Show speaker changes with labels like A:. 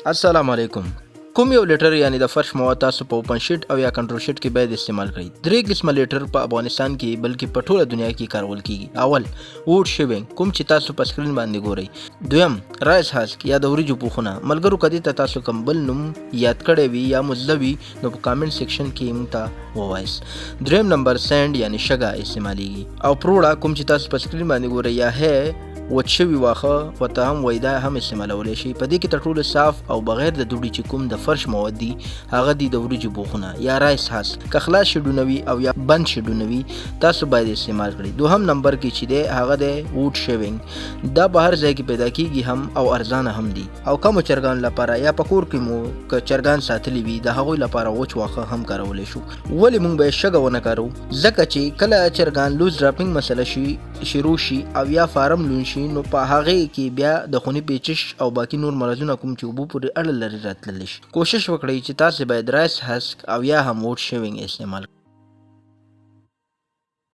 A: السلام علیکم. کوم یو litter یعنی د فرش مواد تاسو په open shed او یا control shed کې باید استعمال کړئ؟ درې قسمه litter په افغانستان کې، بلکې په ټوله دنیا کې کارول کیږي. اول wood shaving، کوم چې تاسو په سکرین باندې ګورئ. دویم rice husk یا د وریجو پوښونه. ملګرو، که دې ته تاسو کوم بل نوم یاد کړی وي یا مو زده وي، نو په comment section کې موږ ته ووایاست. دریم نمبر sand یعنی شګه استعمالیږي او پروړه، کوم چې تاسو په سکرین باندې ګورئ، یا hay، وچ شوي واښه ورته هم وایي، دا هم استعمالولی شي. په دې کې تر ټولو صاف او بغیر د دوړي چې کوم د فرش مواد دي، هغه دي د وریجو بوخونه یا rice husk. که خلاص شیډونه وي او یا بند شیډونه وي، تاسو باید استعمال کړئ. دوهم نمبر کې چې دی، هغه دی wood shaving. دا په هر ځای کې پیدا کیږي هم او ارزانه هم دي او کمو چرګانو لپاره یا په کور کې مو که چرګان ساتلي وي، د هغوی لپاره وچ واښه هم کارولی شو. ولې مونږ به شګه ونه کاروو؟ ځکه چې کله چرګان loose dropping مسله شي، شروع شي او یا فارم لوند شي، نو په هغې کې بیا د خوني پیچش او باقي نور مرضونه، کوم چې اوبو پورې اړه لري، راتللی شي. کوشش وکړئ چې تاسو باید rice husk او یا هم wood shaving استعمال.